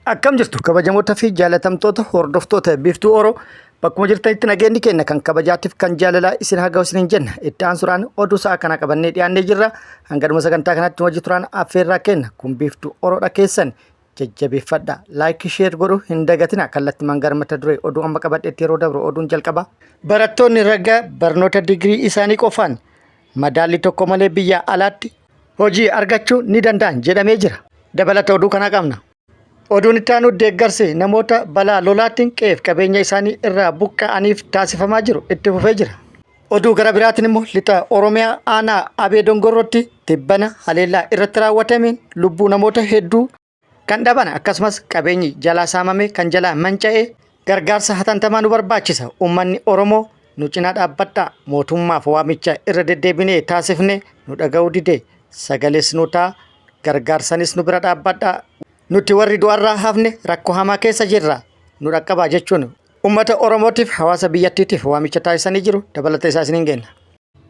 Akkam jirtu kabajamoota fi jaalatamtoota hordoftoota Biiftuu Oro, bakkuma jirtanitti nageenyi keenya kan kabajaatiif kan jaalalaa isin haa ga'u isiniin jenna. Itti aansuudhaan oduu sa'a kana qabannee dhiyaannee jirra. Hanga dhuma sagantaa kanatti nu wajji turaan affeerraa kenna. Kun Biiftuu Oroodha, keessan jajjabeeffadha. Like, share godhu hin dagatina. Kallattimaan gara mata duree oduu amma qabadheetti yeroo dabru, oduun jalqaba. Barattoonni ragaa barnoota digirii isaanii qofaan madaallii tokko malee biyya alaatti hojii argachuu ni danda'an jedhamee jira. Dabalata oduu kanaa qabna. Oduun itti aanu, deeggarsi namoota balaa lolaatiin qe'eef qabeenya isaanii irraa buqqa'aniif taasifamaa jiru itti fufee jira. Oduu gara biraatiin immoo, lixa Oromiyaa aanaa Abee Dongorrootti tibbana haleellaa irratti raawwatameen lubbuu namoota hedduu kan dhaban, akkasumas qabeenyi jalaa saamame, kan jalaa manca'e, gargaarsa hatantamaa nu barbaachisa. Uummanni Oromoo nu cinaa dhaabbadhaa. Mootummaaf waamicha irra deddeebinee taasifne nu dhaga'uu dide. Sagalees nu ta'a, gargaarsanis nu bira dhaabbadhaa. Nuti warri du'arraa hafne rakkoo hamaa keessa jirra. Nu dhaqqabaa jechuun uummata Oromootiif, hawaasa biyyattiitiif waamicha taasisanii jiru. Dabalata isaa isiniin geenna.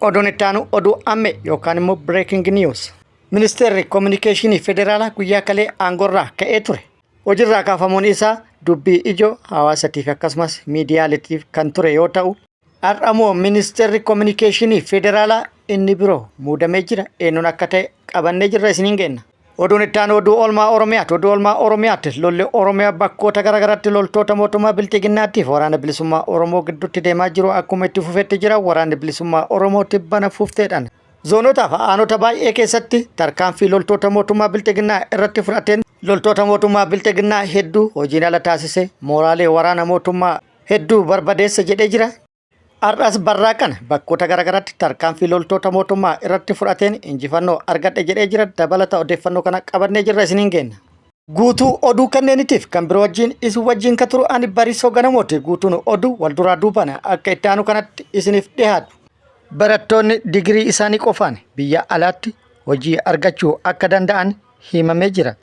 Oduun itti aanu oduu amme yookaan immoo breaking news. Ministeerri Koominikeeshinii Federaalaa guyyaa kalee aangoorraa ka'ee ture. Hojiirraa kaafamuun isaa dubbii ijoo hawaasatiif akkasumas miidiyaaleetiif kan ture yoo ta'u, har'amoo ministeerri Koominikeeshinii Federaalaa inni biroo muudamee jira. Eenyuun akka ta'e qabannee jirra, isiniin geenna. Oduun itti aanu oduu oolmaa Oromiyaati. Oduu oolmaa Oromiyaatti lolli Oromiyaa bakkoota garaagaraatti loltoota mootummaa Bilxiginnaatiif waraana bilisummaa Oromoo gidduutti deemaa jiru akkuma itti fufetti jira. Waraanni bilisummaa Oromoo tibbana fufteedhaan zoonotaa fi aanota baay'ee keessatti tarkaanfii loltoota mootummaa Bilxiginnaa irratti fudhateen loltoota mootummaa Bilxiginnaa hedduu hojiin ala taasise, mooraalee waraana mootummaa hedduu barbadeessa jedhee jira. Har'as barraaqan bakkoota garaagaraatti tarkaanfii loltoota mootummaa irratti fudhateen injifannoo argadhe jedhee jira. Dabalata odeeffannoo kana qabannee jirra, isiniin geenna. Guutuu oduu kanneeniitiif kan biroo wajjin isin wajjin ka turu ani Bariisoo Ganamooti. Guutuun oduu wal duraa duubaan akka itti aanu kanatti isiniif dhiyaatu. Barattoonni digirii isaanii qofaan biyya alaatti hojii argachuu akka danda'an himamee jira.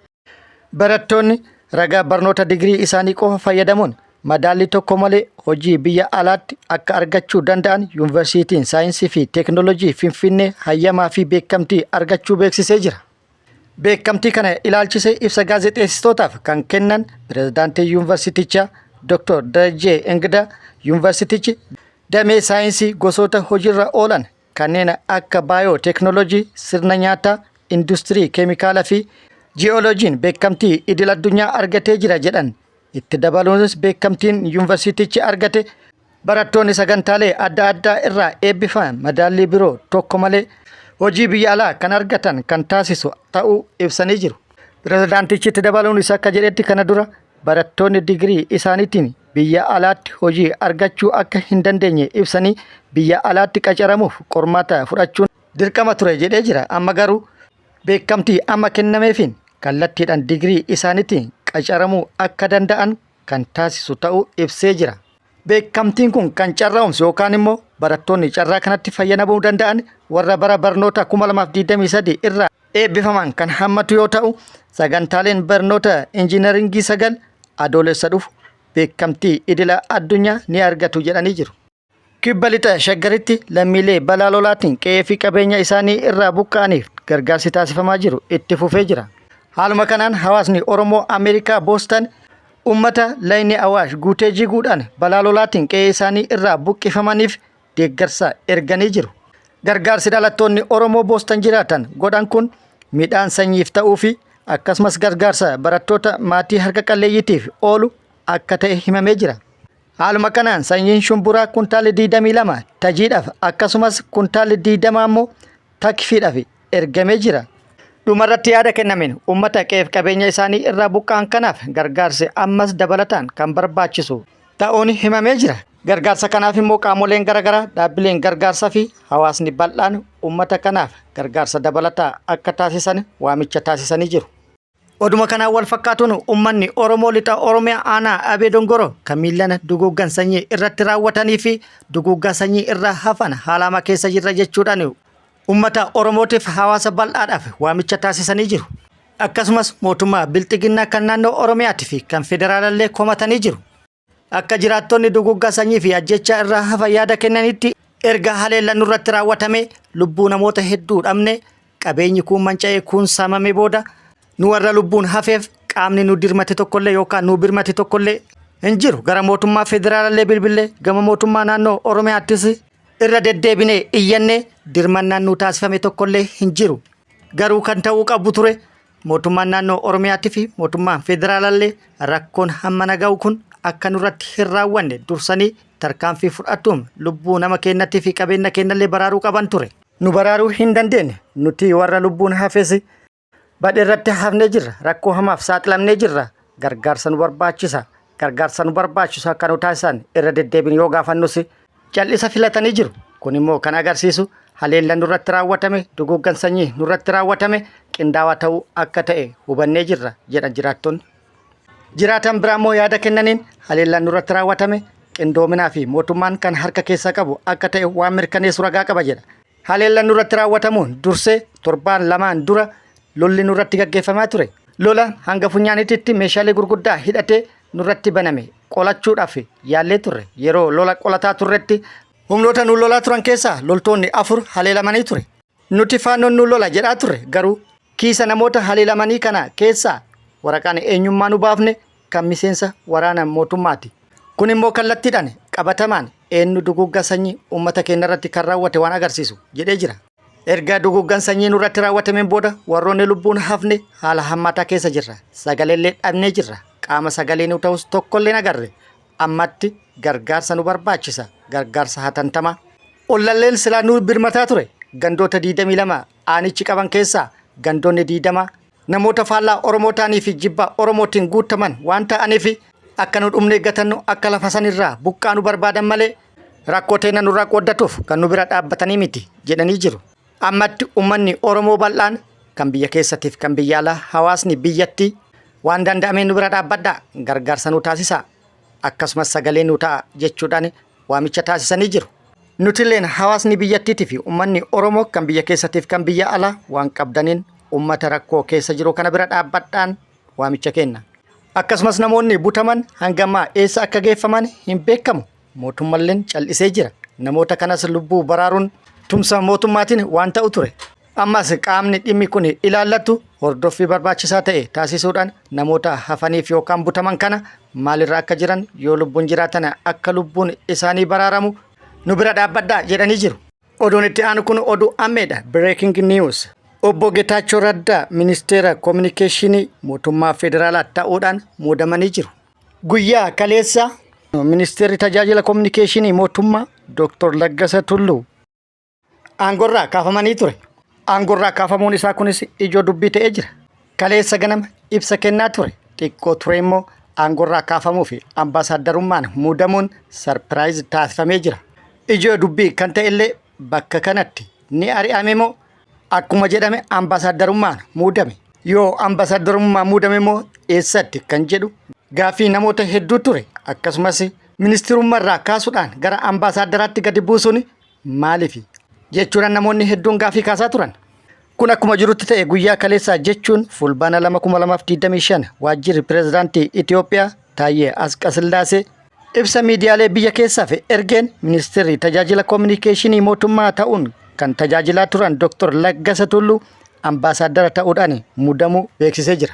Barattoonni ragaa barnoota digirii isaanii qofa fayyadamuun madaallii tokko malee hojii biyya alaatti akka argachuu danda'an Yuunivarsiitiin Saayinsii fi Teekinooloojii Finfinnee hayyamaa fi beekamtii argachuu beeksisee jira. Beekamtii kana ilaalchisee ibsa gaazexeessitootaaf kan kennan pirezidaantii yuunivarsiitichaa Dr. Darajjee Ingidaa, yuunivarsiitichi damee saayinsii gosoota hojiirra oolan kanneen akka baayoo teeknooloojii, sirna nyaataa, industirii keemikaalaa fi ji'ooloojiin beekamtii idil addunyaa argatee jira jedhan. Itti dabaluunis, beekamtiin yuunivarsiitichi argate barattoonni sagantaalee adda addaa irraa eebbifaman madaallii biroo tokko malee hojii biyya alaa kan argatan kan taasisu ta'uu ibsanii jiru. Pirezidaantichi itti dabaluunis akka jedhetti, kana dura barattoonni digirii isaaniitiin biyya alaatti hojii argachuu akka hin dandeenye ibsanii, biyya alaatti qacaramuuf qormaata fudhachuun dirqama ture jedhee jira. Amma garuu beekamtii amma kennameefiin kallattiidhaan digirii isaaniitiin qacaramuu akka danda'an kan taasisu ta'uu ibsee jira. Beekamtiin kun kan carraa'umsu yookaan immoo barattoonni carraa kanatti fayyadamuu danda'an warra bara barnoota 2023 irraa eebbifaman kan hammatu yoo ta'u, sagantaaleen barnoota injiinaringii 9 Adoolessa dhufu beekamtii idila addunyaa ni argatu jedhanii jiru. Kibba Lixa Shaggaritti lammiilee balaa lolaatiin qe'ee fi qabeenya isaanii irraa buqqa'aniif gargaarsi taasifamaa jiru itti fufee jira. Haaluma kanaan hawaasni Oromoo Ameerikaa Boostan uummata layni Awaash guutee jiguudhaan balaa lolaatiin qe'ee isaanii irraa buqqifamaniif deeggarsa erganii jiru. Gargaarsi dhalattoonni Oromoo Boostan jiraatan godhan kun midhaan sanyiif ta'uu fi akkasumas gargaarsa barattoota maatii harka qalleeyyiitiif oolu akka ta'e himamee jira. Haaluma kanaan sanyiin shumburaa kuntaalli 22 tajiidhaaf, akkasumas kuntaalli 20 immoo takfiidhaaf ergamee jira. Dhumarratti yaada kennameen, uummata qe'eef qabeenya isaanii irraa buqqa'an kanaaf gargaarsi ammas dabalataan kan barbaachisu ta'uun himamee jira. Gargaarsa kanaaf immoo qaamoleen garaagaraa, dhaabbileen gargaarsaa fi hawaasni bal'aan uummata kanaaf gargaarsa dabalataa akka taasisan waamicha taasisanii jiru. Oduma kanaan wal fakkaatuun, uummanni Oromoo lixa Oromiyaa aanaa Abee Dongoroo kan miillana duguuggan sanyii irratti raawwatanii fi duguuggaa sanyii irraa hafan haala hamaa keessa jirra jechuudhaan uummata Oromootiif, hawaasa bal'aadhaaf waamicha taasisanii jiru. Akkasumas mootummaa Bilxiginnaa kan naannoo Oromiyaatii fi kan federaalallee komatanii jiru. Akka jiraattonni duguuggaa sanyii fi ajjechaa irraa hafan yaada kennanitti, erga haleellaan nurratti raawwatame lubbuu namoota hedduu dhabne, qabeenyi kuun manca'ee, kuun saamame booda, nu warra lubbuun hafeef Qaamni nu dirmate tokkollee yookaan nu birmate tokkollee hin jiru. Gara mootummaa federaalallee bilbillee gama mootummaa naannoo Oromiyaattis irra deddeebinee iyyannee dirmannaan nu taasifame tokkollee hin jiru. Garuu kan ta'uu qabu ture mootummaan naannoo Oromiyaatii fi mootummaan federaalallee rakkoon hammana ga'u kun akka nurratti hin raawwanne dursanii tarkaanfii fudhatuun lubbuu nama keenyattii fi qabeenya keenyallee baraaruu qaban ture. Nu baraaruu hin dandeenye. Nuti warra lubbuun hafes badhe irratti hafnee jirra. Rakkoo hamaaf saaxilamnee jirra. Gargaarsa nu barbaachisa. Gargaarsa nu barbaachisu akka nu taasisan irra deddeebiin yoo gaafannus cal'isa filatanii jiru. Kun immoo kan agarsiisu haleellaan nurratti raawwatame, duguuggan sanyii nurratti raawwatame qindaawaa ta'uu akka ta'e hubannee jirra jedhan jiraattonni. Jiraatan biraa immoo yaada kennaniin haleellaan nurratti raawwatame qindoominaa fi mootummaan kan harka keessaa qabu akka ta'e waan mirkaneessu ragaa qaba jedha. Haleellaan nurratti raawwatamuun dursee torbaan lamaan dura lolli nurratti gaggeeffamaa ture. Lola hanga funyaaniitti meeshaalee gurguddaa hidhatee nurratti baname qolachuudhaaf yaallee turre. Yeroo lola qolataa turretti humnoota nu lolaa turan keessaa loltoonni 4 haleelamanii ture. Nuti faannoon nu lola jedhaa turre, garuu kiisa namoota haleelamanii kana keessaa waraqaan eenyummaa nu baafne kan miseensa waraana mootummaati. Kun immoo kallattiidhaan qabatamaan eenyu duguuggaa sanyii uummata keenya irratti kan raawwate waan agarsiisu jedhee jira. Erga duguuggaan sanyii nurratti raawwatameen booda warroonni lubbuun hafne haala hammaataa keessa jirra. Sagaleellee dhabnee jirra. Qaama sagalee nu ta'us tokkollee hin agarre. Ammatti gargaarsa nu barbaachisa. Gargaarsa hatantamaa. Ollalleen silaa nu birmataa ture. Gandoota 22 aanichi qaban keessaa gandoonni 20 namoota faallaa Oromoo ta'anii fi jibba Oromootiin guutaman waan ta'aniif akka nu dhumnee gatannu, akka lafa sanirraa buqqaanu barbaadan malee rakkoo teenya nurraa qooddatuuf kan nu bira dhaabbatanii miti jedhanii jiru. Ammatti uummanni Oromoo bal'aan kan biyya keessatiif kan biyya alaa, hawaasni biyyattii waan danda'ameen nu bira dhaabbadhaa, gargaarsa nu taasisaa, akkasumas sagalee nu ta'a jechuudhaan waamicha taasisanii jiru. Nutilleen hawaasni biyyattiitii fi uummanni Oromoo kan biyya keessatiif kan biyya alaa waan qabdaniin uummata rakkoo keessa jiru kana bira dhaabbadhaan waamicha kenna. Akkasumas namoonni butaman hangamaa eessa akka geeffaman hin beekamu. Mootummalleen cal'isee jira. Namoota kanas lubbuu baraaruun tumsa mootummaatiin waan ta'u ture. Ammas qaamni dhimmi kun ilaallatu hordoffii barbaachisaa ta'e taasisuudhaan namoota hafaniif yookaan butaman kana maalirra akka jiran, yoo lubbuun jiraatan akka lubbuun isaanii baraaramu nu bira dhaabbadhaa jedhanii jiru. Oduun itti aanu kun oduu ammeedha. Breaking news. Obbo Getaachoo Raddaa ministeera koominikeeshinii mootummaa federaalaa ta'uudhaan muudamanii jiru. Guyyaa kaleessa ministeerri tajaajila koominikeeshinii mootummaa Dr. Laggasa Tulluu aangorraa kaafamanii ture. Aangorraa kaafamuun isaa kunis ijoo dubbii ta'ee jira. Kaleessa ganama ibsa kennaa ture. Xiqqoo ture immoo aangorraa kaafamuu fi ambaasaaddarummaan muudamuun surprise taasifamee jira. Ijoo dubbii kan ta'e illee bakka kanatti ni ari'ame moo akkuma jedhame ambaasaaddarummaan muudame? Yoo ambaasaaddarummaan muudame immoo eessatti kan jedhu gaaffii namoota hedduu ture. Akkasumas ministirummaarraa kaasuudhaan gara ambaasaaddaraatti gadi buusuun maaliifi jechuudhaan namoonni hedduun gaaffii kaasaa turan. Kun akkuma jirutti ta'e, guyyaa kaleessaa jechuun Fulbaana 2,2025 waajjirri pirezidaantii Itoophiyaa Taayyee Asqasillaasee ibsa miidiyaalee biyya keessaaf ergeen ministeerri tajaajila koominikeeshinii mootummaa ta'uun kan tajaajilaa turan Dr. Laggasa Tulluu ambaasaaddara ta'uudhaan muudamuu beeksisee jira.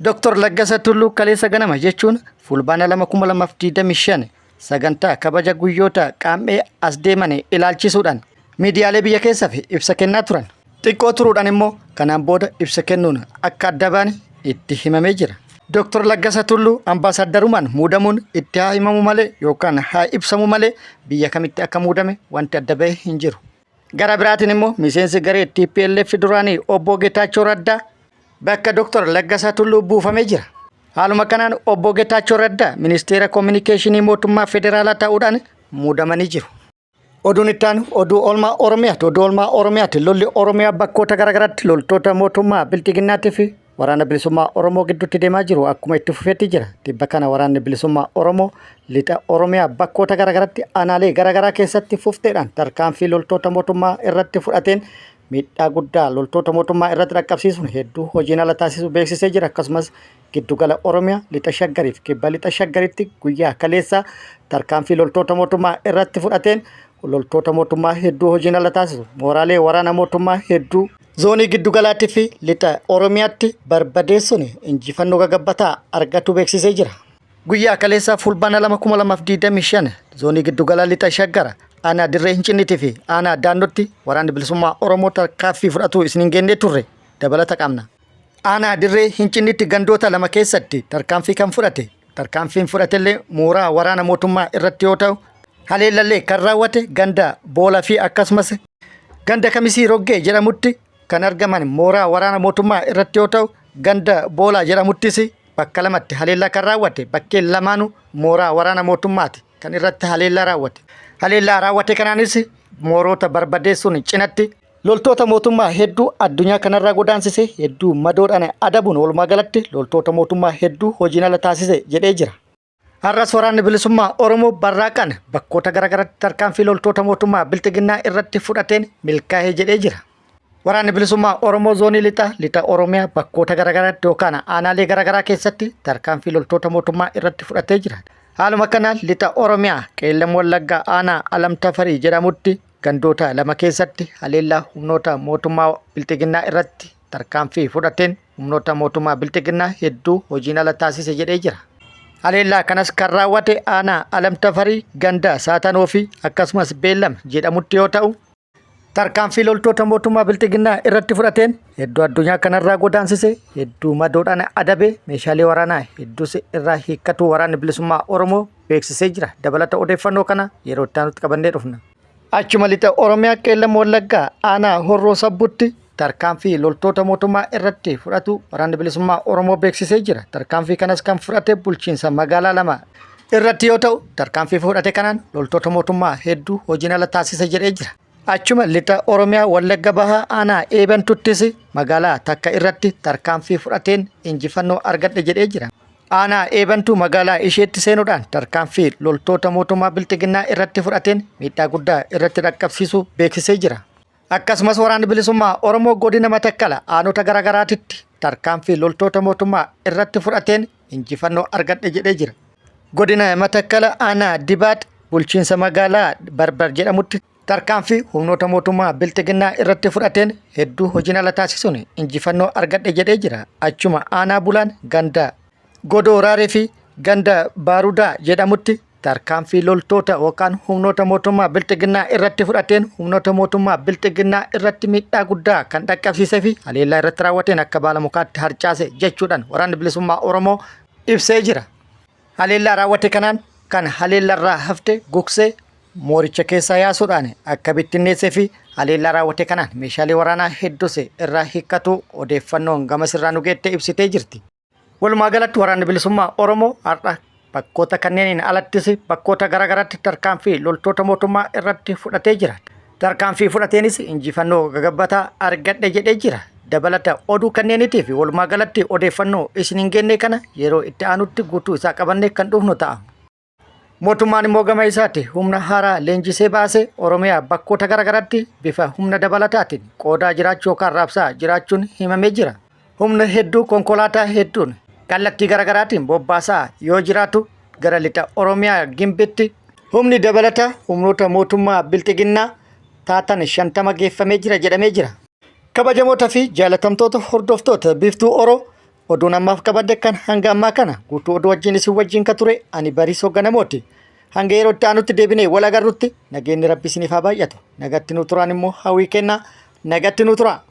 Dr. Laggasa Tulluu kaleessa ganama jechuun Fulbaana 2,2025 sagantaa kabaja guyyoota qaammee as deeman ilaalchisuudhaan miidiyaalee biyya keessaaf ibsa kennaa turan. Xiqqoo turuudhaan immoo kanaan booda ibsa kennuun akka adda baane itti himamee jira. Dr. Laggasa Tulluu ambaasaaddarumaan muudamuun itti haa himamu malee yookaan haa ibsamu malee biyya kamitti akka muudame wanti adda bahe hin jiru. Gara biraatiin immoo miseensi garee TPLF duraanii obbo Getaachoo Raddaa bakka Dr. Laggasaa Tulluu buufamee jira. Haaluma kanaan obbo Getaachoo Raddaa ministeera koominikeeshinii mootummaa federaalaa ta'uudhaan muudamanii jiru. Oduun itti aanu oduu oolmaa Oromiyaati. Oduu oolmaa Oromiyaati. Lolli Oromiyaa bakkoota garaagaraatti loltoota mootummaa Bilxiginnaatii fi waraana bilisummaa Oromoo gidduutti deemaa jiru akkuma itti fufetti jira. Tibba kana waraanni bilisummaa Oromoo lixa Oromiyaa bakkoota garaagaraatti aanaalee garaagaraa keessatti fufteedhaan tarkaanfii loltoota mootummaa irratti fudhateen miidhaa guddaa loltoota mootummaa irratti dhaqqabsiisuun hedduu hojiin ala taasisuu beeksisee jira. Akkasumas giddugala Oromiyaa lixa Shaggariif kibba lixa Shaggaritti guyyaa kaleessaa tarkaanfii loltoota mootummaa irratti fudhateen loltoota mootummaa hedduu hojiin ala taasisu, mooraalee waraana mootummaa hedduu Zoonii Giddugalaatii fi Lixa Oromiyaatti barbadeessuun injifannoo gagabbataa argatuu beeksisee jira. Guyyaa kaleessaa Fulbaana 2,2025 Zoonii Giddugalaa Lixa Shaggar aanaa Dirree Hincinniitii fi aanaa Daannootti Waraanni Bilisummaa Oromoo tarkaaffii fudhatuu isin hin geennee turre dabalata qabna. Aanaa Dirree Hincinniitti gandoota lama keessatti tarkaanfii kan fudhate tarkaanfiin fudhatellee mooraa waraana mootummaa irratti yoo ta'u haleellallee kan raawwate ganda Boola fi akkasumas ganda Kamisii Roggee jedhamutti kan argaman mooraa waraana mootummaa irratti yoo ta'u ganda Boolaa jedhamuttis bakka lamatti haleellaa kan raawwate bakkeen lamaanuu mooraa waraana mootummaati kan irratti haleellaa raawwate. Haleellaa raawwate kanaanis moorota barbadeessuun cinatti loltoota mootummaa hedduu addunyaa kanarraa godaansise hedduu madoodhaan adabuun walumaa galatti loltoota mootummaa hedduu hojiin ala taasise jedhee jira. Har'as waraanni bilisummaa Oromoo barraaqaan bakkoota garaagaraatti tarkaanfii loltoota mootummaa bilxiginnaa irratti fudhateen milkaa'ee jedhee jira. Waraanni bilisummaa Oromoo zoonii lixa lixa Oromiyaa bakkoota garaagaraatti yookaan aanaalee garaagaraa keessatti tarkaanfii loltoota mootummaa irratti fudhatee jira. Haaluma kanaan lixa Oromiyaa Qeellam Wallaggaa aanaa Alam Tafarii jedhamutti gandoota lama keessatti haleellaa humnoota mootummaa bilxiginnaa irratti tarkaanfii fudhateen humnoota mootummaa bilxiginnaa hedduu hojiin ala taasise jedhee jira. Haleellaa kanas kan raawwate aanaa Alam Tafarii ganda Saatanoo fi akkasumas Beellam jedhamutti yoo ta'u, tarkaanfii loltoota mootummaa bilxiginnaa irratti fudhateen hedduu addunyaa kanarraa godaansise hedduu madoodhaan adabe meeshaalee waraanaa hedduus irraa hiikkatu waraanni bilisummaa Oromoo beeksisee jira. Dabalata odeeffannoo kana yeroo itti aanutti qabannee dhufna. Achuma lixa Oromiyaa Qeellam Wallaggaa aanaa Horroo Sabbutti tarkaanfii loltoota mootummaa irratti fudhatu waraanni bilisummaa Oromoo beeksisee jira. Tarkaanfii kanas kan fudhate bulchiinsa magaalaa lama irratti yoo ta'u, tarkaanfii fudhate kanaan loltoota mootummaa hedduu hojiin ala taasise jedhee jira. Achuma lixa Oromiyaa Wallagga Bahaa aanaa Eebantuttis magaalaa takka irratti tarkaanfii fudhateen injifannoo argadhe jedhee jira. Aanaa Eebantuu magaalaa isheetti seenuudhaan tarkaanfii loltoota mootummaa Bilxiginnaa irratti fudhateen miidhaa guddaa irratti dhaqqabsiisuu beeksisee jira. Akkasumas waraanni bilisummaa Oromoo godina Matakkala aanota garaagaraatitti tarkaanfii loltoota mootummaa irratti fudhateen injifannoo argadhe jedhee jira. Godina Matakkala aanaa Dibaat bulchiinsa magaalaa Barbar jedhamutti tarkaanfii humnoota mootummaa Bilxiginnaa irratti fudhateen hedduu hojiin ala taasisuun injifannoo argadhe jedhee jira. Achuma aanaa Bulaan ganda Godoo Raaree fi ganda Baarudaa jedhamutti tarkaanfii loltoota yookaan humnoota mootummaa Bilxiginnaa irratti fudhateen humnoota mootummaa Bilxiginnaa irratti miidhaa guddaa kan dhaqqabsiisee fi haleellaa irratti raawwateen akka baala mukaatti harcaase jechuudhaan waraanni bilisummaa Oromoo ibsee jira. Haleellaa raawwate kanaan kan haleellarraa hafte gugsee mooricha keessaa yaasuudhaan akka bittinneessee fi haleellaa raawwate kanaan meeshaalee waraanaa hedduus irraa hiikkatu odeeffannoon gamasirraa nu geette ibsitee jirti. Walumaa galatti waraanni bilisummaa Oromoo har'a bakkoota kanneeniin alattis bakkoota garaagaraatti tarkaanfii loltoota mootummaa irratti fudhatee jira. Tarkaanfii fudhateenis injifannoo gagabbataa argadhe jedhee jira. Dabalata oduu kanneeniitii fi walumaa galatti odeeffannoo isin hin geenne kana yeroo itti aanutti guutuu isaa qabannee kan dhufnu ta'a. Mootummaan immoo gama isaatti humna haaraa leenjisee baase Oromiyaa bakkoota garaagaraatti bifa humna dabalataatiin qoodaa jiraachuu yookaan raabsaa jiraachuun himamee jira. Humna hedduu konkolaataa hedduun kallattii garaagaraatiin bobbaasaa yoo jiraatu gara lixa Oromiyaa Gimbitti humni dabalataa humnoota mootummaa Bilxiginnaa taatan 50 geeffamee jira jedhamee jira. Kabajamoota fi jaalatamtoota hordoftoota Biiftuu Oro Oduun ammaaf qabadhe kan hanga ammaa kana guutuu oduu wajjin isin wajjin ka ture ani Bariisoo Ganamooti. Hanga yeroo itti aanutti deebinee wal agarrutti nageenyi Rabbi isiniif haa baay'atu. Nagatti nu turaan immoo hawwii kennaa. Nagatti nu turaa.